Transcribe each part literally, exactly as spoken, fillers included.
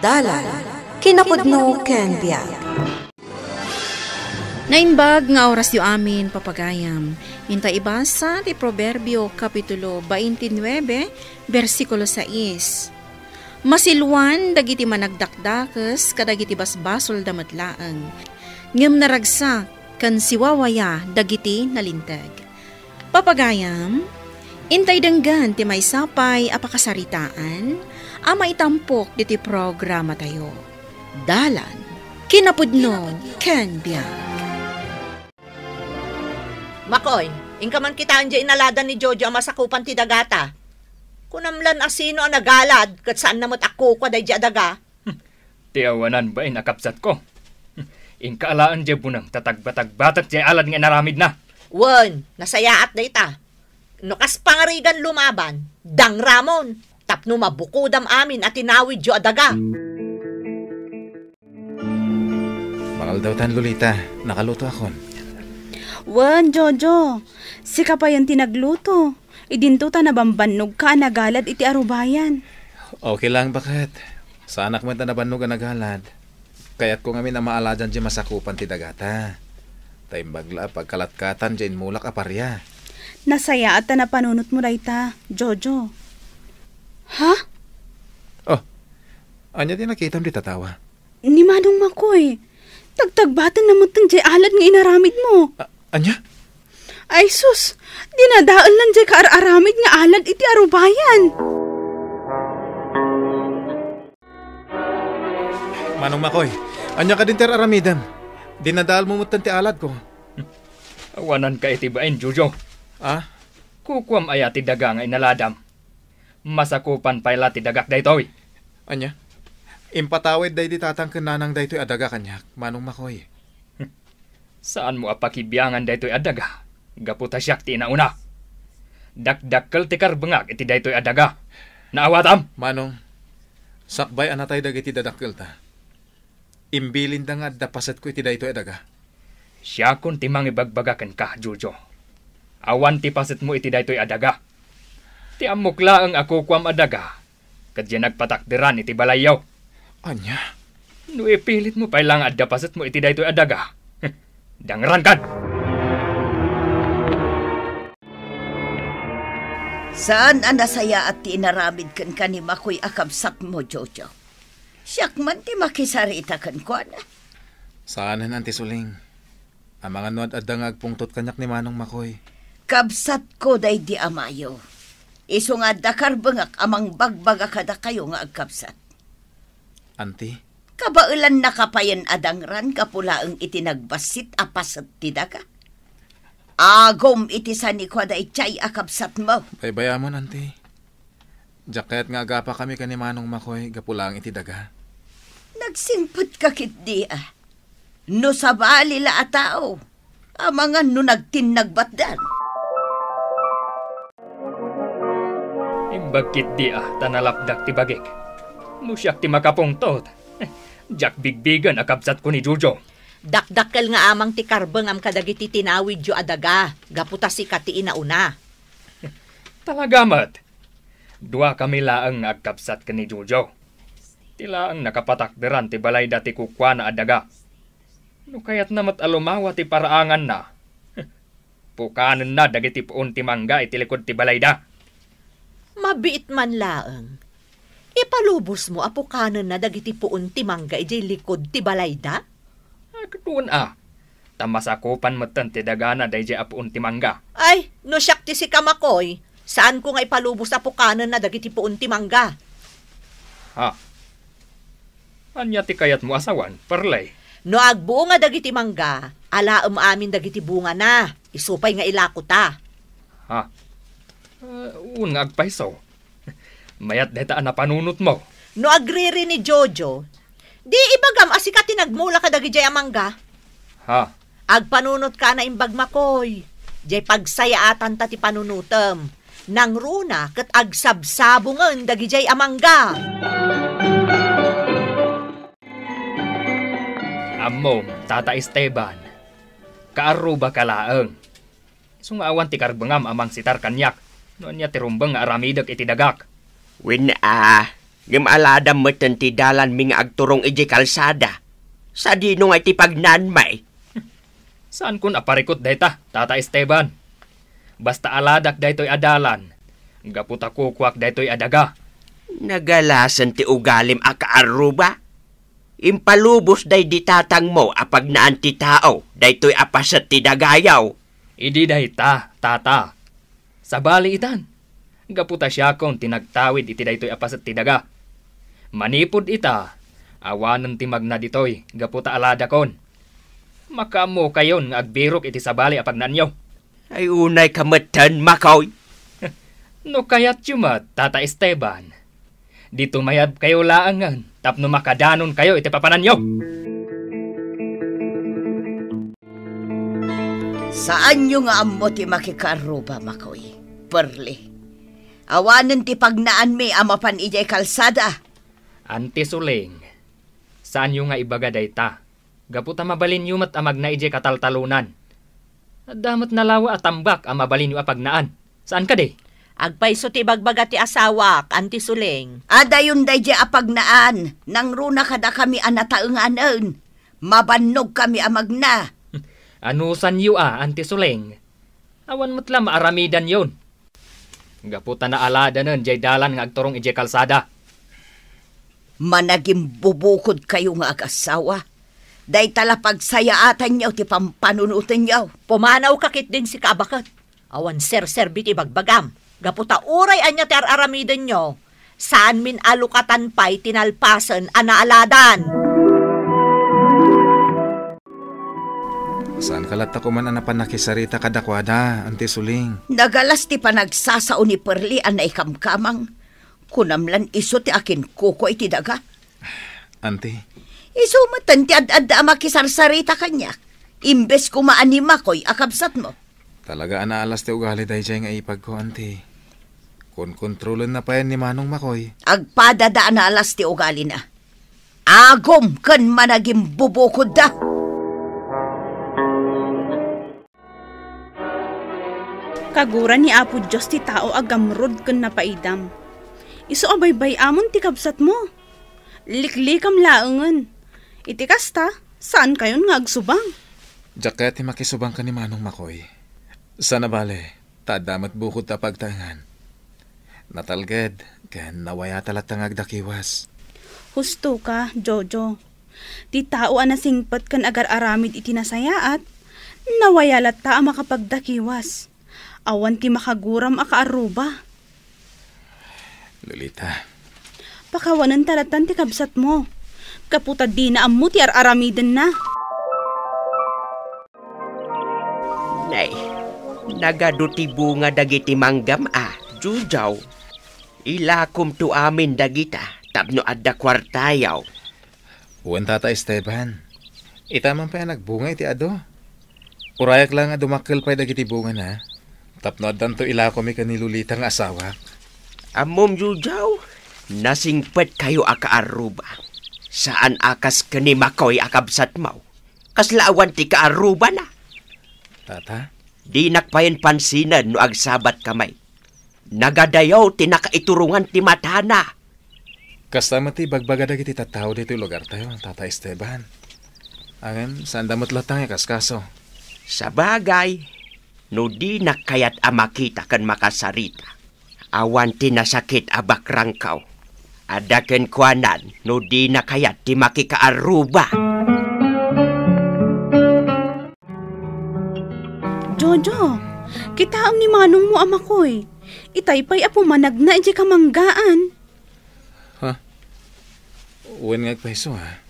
Dalan, kinapudno ken biag. Naimbag nga orasyo amin, papagayam. Inta ibasa ti Proverbio, Kapitulo twenty-nine, bersikulo sais. Masilwan dagiti managdakdakes kadagiti basbasolda met laeng, ngem naragsak ken siwawaya dagiti nalinteg. Papagayam, intay denggen ti maysa pay a pakasaritaan a maitampok ditoy programatayo. Dalan, kinapudno, ken biag. Makoy, inka man kitaen diay inaladan ni Jojo a masakupan ti dagata. Kunam lan a sino a nagalad ket saanna met a kukua daydiay a daga. Ti awanan bain a kabsatko. Inka alaen diay buneng ta tagbatagbatek diay alad nga inaramidna. Wen, nasayaat dayta. No kas pangarigan lumaban, dangramon, tapno mabukodam amin a tinawidyo a daga. Mangaldawtan, Lolita. Nakalutoakon. Wen, Jojo. Sika payen ti nagluto. Idinto ta nabambannogka a nagalad iti arubayan. Okay lang, baket. Saanak met a nabannog a nagalad. Kayatko ngamin a maaladan diay masakupan ti dagata. Ta imbag la a pagkalatkatan diay immulak a paria. Nasayaat ta napanunotmo dayta, Jojo. Ha? Oh, ania ti nakitam dita tawa? Ni Manong Makoy, tagtagbatenna metten diay alad nga inaramidmo. A-, ania? Ay sus, dinadaelna diay kaar-aramid nga alad iti arubayan. Manong Makoy, ania kadin ti ar-aramidem? Dinadaelmo metten ti aladko. Awananka iti bain, Jojo. Ah? Kukuam aya ti daga nga inaladam? Masakupan pay la ti dagak daytoy. Ania? Impatawid daydi tatang ken nanang daytoy a daga kaniak, Manong Makoy. Saanmo a pakibiangan daytoy a daga, gapu ta siak ti inauna. Dakdakkel ti karbengak iti daytoy a daga. Naawatam? Manong, sakbay a natay dagiti dadakkelta. Imbilinda nga adda pasetko iti daytoy a daga. Siakon ti mangibagbaga kenka, Jojo. Awan ti pasetmo iti daytoy a daga. Ti ammok laeng a kukuam a daga, ket diay nagpatakderan iti balayyo. Ania? No ipilitmo pay la nga adda pasetmo iti daytoy a daga, dangrankan! Saan a nasayaat ti inaramid kenka ni Makoy a kabsatmo, Jojo. Siak man ti makisarita kenkuana. Saanen, Auntie Suling. Amangan no ad-adda nga agpungtot kaniak ni Manong Makoy. Kabsatko daydi amayo. Isu nga adda karbengak a mangbagbaga kadakayo nga agkabsat. Auntie? Kabaelannaka payen a dangran gapu laeng iti nagbassit a paset ti daga. Agum iti sanikua daydiay a kabsatmo. Baybayamon, Auntie. Diak kayat nga agapakami ken ni Manong Makoy gapu laeng iti daga. Nagsingpetka ketdi a. No sabali la a tao, amangan no nagtinnagbatdan. Imbag ketdi a ta nalapdak ti bagik. No siak ti makapungtot, diak bigbigen a kabsatko ni Jojo. Dakdakkel nga amang ti karbengam kadagiti tinawidyo a daga, gapu ta sika ti inauna. Talaga met. Duakami laeng nga agkabsat ken ni Jojo. Ti laeng nakapatakderan ti balayda ti kukuana a daga. No kayatna met a lumawa ti paraanganna, pukanenna dagiti puon ti mangga iti likud ti balayda. Mabiit man laeng. Ipalubosmo a pukanenna dagiti puon ti mangga idiay likud ti balayda? Ay, ket wen a. Ta masakupan metten ti dagana daydiay a puon ti mangga. Ay, no siak ti sika, Makoy, saanko nga ipalubos a pukanenna dagiti puon ti mangga. Ha? Ania ti kayatmo a sawen, Perley? No agbunga dagiti mangga, alaem amin dagiti bungana. Isu pay nga ilakota. Ha? Ah, wen nga agpayso. Mayat dayta a napanunotmo. No agriri ni Jojo, di ibagam a sika ti nagmula kadagidiay a mangga. Ha? Agpanunotka a naimbag, Makoy. Diay pagsayaatanta ti panunotem. Nangruna ket agsabsabongen dagidiay a mangga. Ammom, Tata Esteban, kaarrubaka laeng. Isu nga awan ti karbengam a mangsitar kaniak no ania ti rumbeng nga aramidek iti dagak. Wen a, Ngem aladam metten ti dalanmi nga agturong idiay kalsada. Sadino ngay ti pagnaanmi? Saankon a parikut dayta, Tata Esteban. Basta aladak daytoy a dalan, gapu ta kukuak daytoy a daga. Nagalasen ti ugalim a kaarruba. Impalubos daydi tatangmo a pagnaan ti tao daytoy a paset ti dagayo. Idi dayta, Tata. Sabali itan, gapu ta siakon ti nagtawid iti daytoy a paset ti daga. Manipud ita, awanen ti magna ditoy gapu ta aladakon. Makaammokayon nga agbirok iti sabali a pagnaanyo. Ay, unayka metten, Makoy. No kayatyo met, Tata Esteban, di tumayabkayo laengen tapno makadanonkayo iti papananyo. Saanyo nga ammo ti makikaarruba, Makoy. Perli. Awanen ti pagnaanmi a mapan idiay kalsada. Anti Suling, saanyo nga ibaga dayta. Gapu ta mabalinyo met a magna idiay kataltalonan. Adda met nalawa a tambak a mabalinyo a pagnaan. Saan kadi? Agpayso ti ibagbaga ti asawak, Anti Suling. Adayon daydiay a pagnaan, nangruna kadakami a nataenganen. Mabannogkami a magna. Anusanyo a, Anti Suling. Awan met la maaramidanyon. Gapu ta naaladanen diay dalan nga agturong idiay kalsada. Managimbubukodkayo nga agasawa. Dayta la pagsayaatanyo ti pampanunotenyo. Pumanawka ketdin sika a baket. Awan serserbi ti ibagbagam. Gapu ta uray ania ti ar-aramidenyo, saanmin a lukatan pay ti nalpasen a naaladan. Saanka latta koman a napan nakisarita kadakuada, Anti Suling. Nagalas ti panagsasao ni Perli a naikamkamang. Kunam lan isu ti akinkukua iti daga. Anti. Isu met ti ad-adda a makisarsarita kaniak. Imbes koma a ni Makoy a kabsatmo. Talaga a naalas ti ugali daydiay nga ipagko, Anti. Konkontrolenna payen ni Manong Makoy. Agpadada a naalas ti ugalina. Agum ken managimbubukodda. Kagura ni Apo Dios ti tao a gamrud ken napaidam. Isu a baybay-amon ti kabsatmo. Liklikam laengen. Iti kasta, saankayon nga agsubang. Diak kayat ti makisubang ken ni Manong Makoy. Sana bale, ta adda met bukod ta pagtaengan. Natalged, ken nawayata latta nga agdakiwas. Husto ka, Jojo. Ti tao a nasingpet ken agar-aramid iti nasayaat, nawaya latta a makapagdakiwas. Awan ti makaguram a kaarruba. Lolita. Pakawanenta lattan ti kabsatmo. Gapu ta dina ammo ti ar-aramidenna. Nay, nagadu ti bunga dagiti manggam a, Jojo. Ilakomto amin dagita tapno adda kuartayo. Wen, Tata Esteban. Ita man pay a nagbunga iti adu. Urayak la nga dumakkel pay dagiti bungana, tapno addanto ilakomi ken ni Lolita nga asawak. Ammom, Jojo, nasingpetkayo a kaarruba. Saan a kas ken ni Makoy a kabsatmo. Kasla awan ti kaarrubana. Tata? Dinak payen pansinen no agsabatkami. Nagadayaw ti nakaiturongan ti matana. Kasta met ti ibagbaga dagiti tattao ditoy lugartayo, Tata Esteban. Ngem, saanda met latta nga ikaskaso. Sabagay, no dinak kayat a makita ken makasarita, awan ti nasakit a bakrangko. Adda kenkuanan no dina kayat ti makikaarruba. Jojo, kitaem ni manongmo a Makoy. Itay pay a pumanagna idiay kamanggaan. Ha? Wen nga agpayso, ha?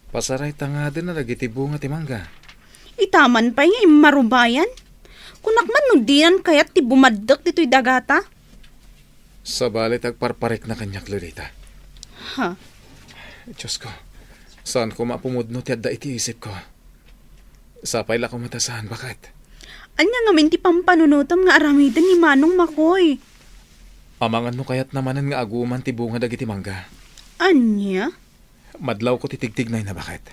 Pasaray ta ngaden a dagiti bunga ti mangga. Ita man pay nga immarubayan. Kunak man no dinan kayat ti bumaddek ditoy dagata. Sabali ti agparparikna kaniak, Lolita. Ha? Diosko, saan koma a pumudno ti adda iti isipko. Sapay la koma ta saan, baket. Ania ngamin ti pampanunotem nga aramiden ni Manong Makoy? Amangan no kayatna manen nga aguman ti bunga dagiti mangga. Ania? Madlawko ti tigtignayna, baket.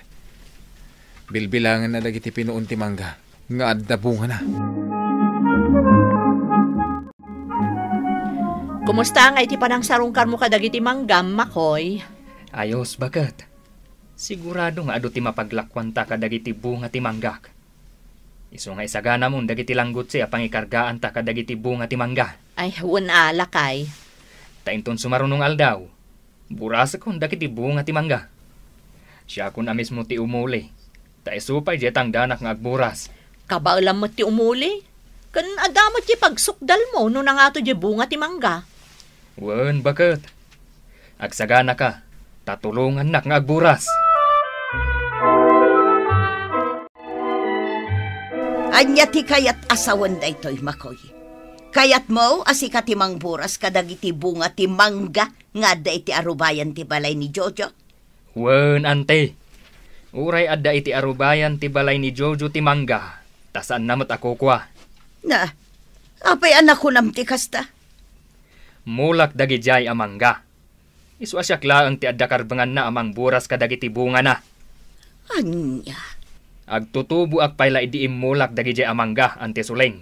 Bilbilangenna dagiti pinuon ti mangga nga adda bungana. Kumusta ngay ti panangsarungkarmo kadagiti manggam, Makoy? Ayos, baket. Sigurado nga adu ti mapaglakuanta kadagiti bunga ti manggak. Isu nga isaganamon dagiti langgutsi a pangikargaanta kadagiti bunga ti mangga. Ay, wen a, lakay. Ta inton sumarunong aldaw, burasekon dagiti bunga ti mangga. Siakon a mismo ti umuli, ta isu pay diay tangdanak nga agburas. Kabaelam met ti umuli, ken adda met ti pagsukdalmo no nangato diay bunga ti mangga. Wen, baket. Agsaganaka, ta tulongannak nga agburas. Ania ti kayat a sawen daytoy, Makoy? Kayatmo a sika ti mangburas kadagiti bunga ti mangga nga adda iti arubayan ti balay ni Jojo? Wen, anti. Uray adda iti arubayan ti balay ni Jojo ti mangga, ta saanna met a kukua. Na, apay a nakunam ti kasta? Mulak dagidiay a mangga. Isu a siak laeng ti adda karbenganna a mangburas kadagiti bungana. Ania? Agtutuboak pay la idi immulak dagidiay a mangga, Anti Suling.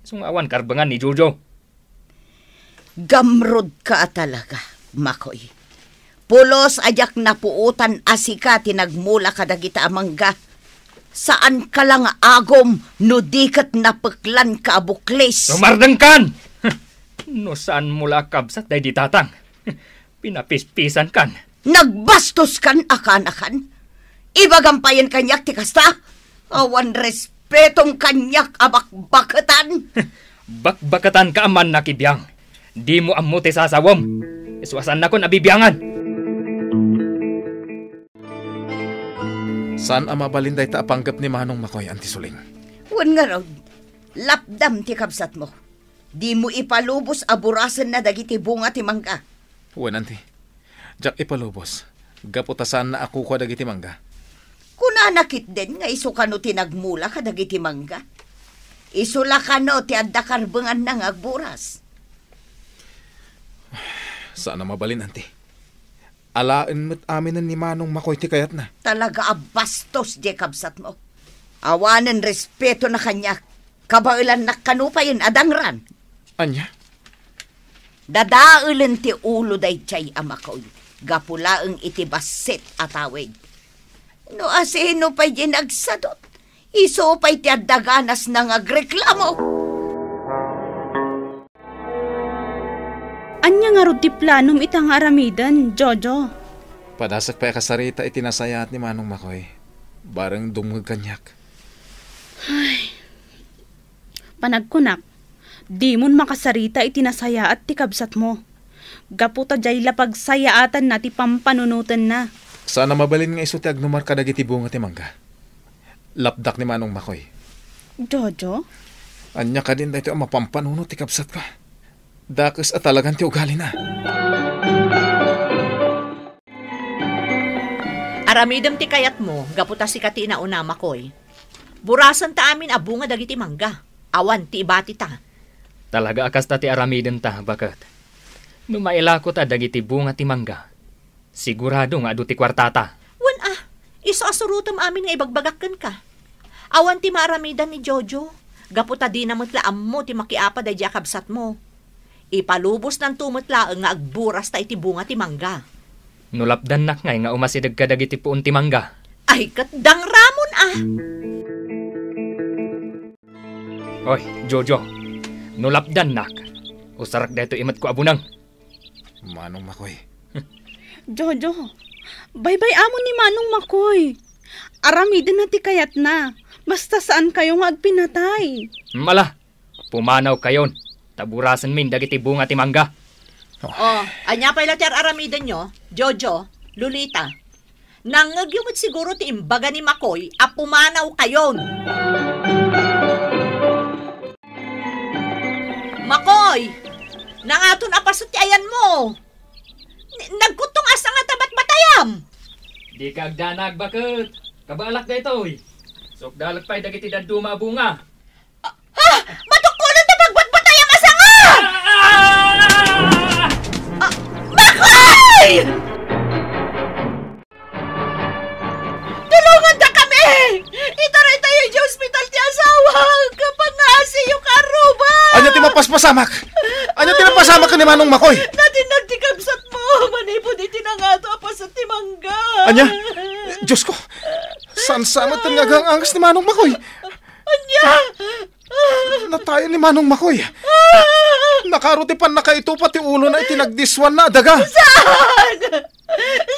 Isu nga awan karbengan ni Jojo. Gamrodka a talaga, Makoy. Pulos a diak napuotan a sika ti nagmula kadagita a mangga. Saanka la nga agum no di ket napeklanka a buklis. Sumardengkan! No saanmo la a kabsat daydi tatang, pinapispisankan. Nagbastoskan a kanakan? Ibagam payen kaniak ti kasta? Awan respetom kaniak a bakbaketan. Bakbaketanka a mannakibiang. Dimo ammo ti sasawem. Isu a saannakon a bibiangan. Saan a mabalin dayta a panggep ni Manong Makoy, Anti Suling. Wen ngarud, lapdam ti kabsatmo. Dimo ipalubos a burasenna dagiti bunga ti mangga. Wen, Anti. Diak ipalubos. Gapu ta saanna a kukua dagiti mangga. Kunana ketdin nga isu kano ti nagmula kadagiti mangga. Isu la kano ti adda karbenganna nga agburas. Saan a mabalin, Anti. Alaen met aminen ni Manong Makoy ti kayatna. Talaga a bastos diay kabsatmo. Awanen respetona kaniak. Kabaelannak kano payen a dangran. Ania? Dadaelen ti ulo daydiay a Makoy gapu laeng iti bassit a tawid. No asino pay diay nagsadut, isu pay ti adda ganasna nga agreklamo. Ania ngarud ti planom ita nga aramiden, Jojo? Padasek pay a kasarita iti nasayaat ni Manong Makoy. Bareng dumngeg kaniak. Ay. Panagkunak, dimon makasarita iti nasayaat ti kabsatmo. Gapu ta diay la pagsayaatanna ti pampanunotenna. Saan a mabalin nga isu ti agnumar kadagiti bunga ti mangga. Lapdak ni Manong Makoy. Jojo? Ania kadin daytoy a mapampanunot ti kabsatko? Dakes a talagan ti ugalina. Aramidem ti kayatmo, gapu ta sika ti inauna, Makoy. Burasenta amin a bunga dagiti mangga. Awan ti ibatita. Talaga a kasta ti aramidenta, baket. No mailakota dagiti bunga ti mangga, sigurado nga adu ti kuartata. Wen a, isu a surotem amin nga ibagbagak kenka. Awan ti maaramidan ni Jojo, gapu ta dina met la ammo ti makiapa daydiay a kabsatmo. Ipalubosnanto met laeng nga agburasta iti bunga ti mangga. No lapdannak ngay nga umasideg kadagiti puon ti mangga. Ay, ket dangramon a! Oy, Jojo, no lapdannak, usarak daytoy imetko a buneng. Manong Makoy. Jojo, baybay-amon ni Manong Makoy. Aramidenna ti kayatna. Basta saan kayo nga agpinatay. Mala, pumanaw kayon, ta burasenmin dagiti bunga ti mangga. Oh, ania pay la ti ar-aramidenyo, Jojo, Lolita? Nangngegyo met siguro ti imbaga ni Makoy a pumanaw kayon. Makoy! Nangaton a paset ti ayanmo! N-, nagkuttong asa nga tabatbatayam! Dika agdanag, baket! Kabaelak daytoy! Sukdalek pay dagiti dadduma a bunga! Ah! Matukkolen ti pagbatbatayam a sanga! Ah! Ah! Makoy! Tulongandakami! Itaraytayo iti ospital ti asawak! Pangngasiyo, karuba! Ania ti mapaspasamak? Ania ti Sama ka ni Manong Makoy. Natinnag ti kabsatmo manipud iti nangato a paset ti mangga. Ania? Diosko, saan sa met nga agang-angas ni Manong Makoy? Ania? Natayen ni Manong Makoy. Nakaro ti pannakaitupa ti ulona iti nagdissuanna a daga. Saan?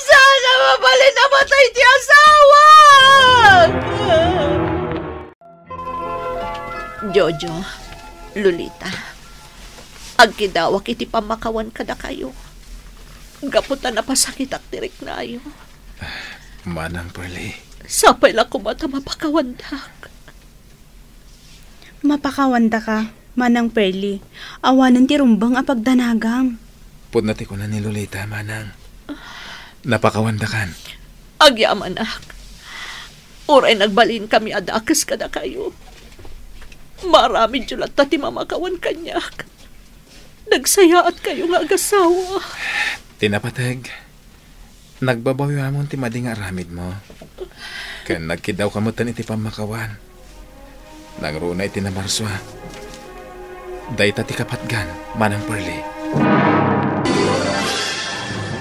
Saan a mabalin a matay ti asawak? Jojo, Lolita, agkidawak iti pammakawan kadakayo. Gapu ta napasakitak ti riknayo. Manang Pearly. Sapay la koma ta mapakawandak. Mapakawandaka, Manang Pearly. Awanen ti rumbeng a pagdanagam. Pudno ti kuna ni Lolita, Manang. Napakawandakan. Agyamanak. Uray nagbalinkami a dakes kadakayo, maaramidyo latta ti mamakawan kaniak. Nagsayaatka nga agasawa. Ti napateg, nagbabawiamon ti madi nga aramidmo. Ken nagkiddawka metten iti pammakawan. Nangruna iti namarsua. Dayta ti kapatgan, Manang Pearly.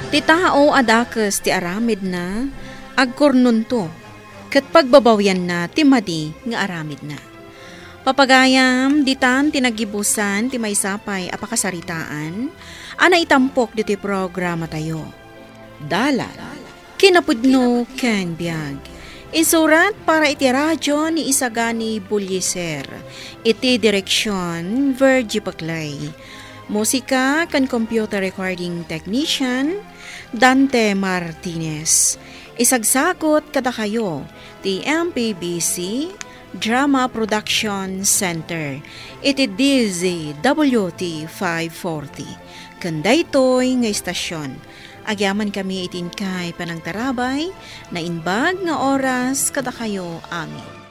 Ti tao a dakes ti aramidna, agkurnonto, ket pagbabawianna ti madi nga aramidna. Papagayam, ditan ti naggibusan ti maysa pay a pakasaritaan a naitampok ditoy programatayo. Dalan, kinapudno ken biag. Insurat para iti radio ni Isagani Bullieser. Iti direksion, Virgie Paclay. Musika ken computer recording technician, Dante Martinez. Isagsagut kadakayo ti M P B C Drama Production Center iti D Z W T five forty. Ken daytoy nga istasyon, agyamankami iti inkay panangtarabay, naimbag nga oras kadakayo amin.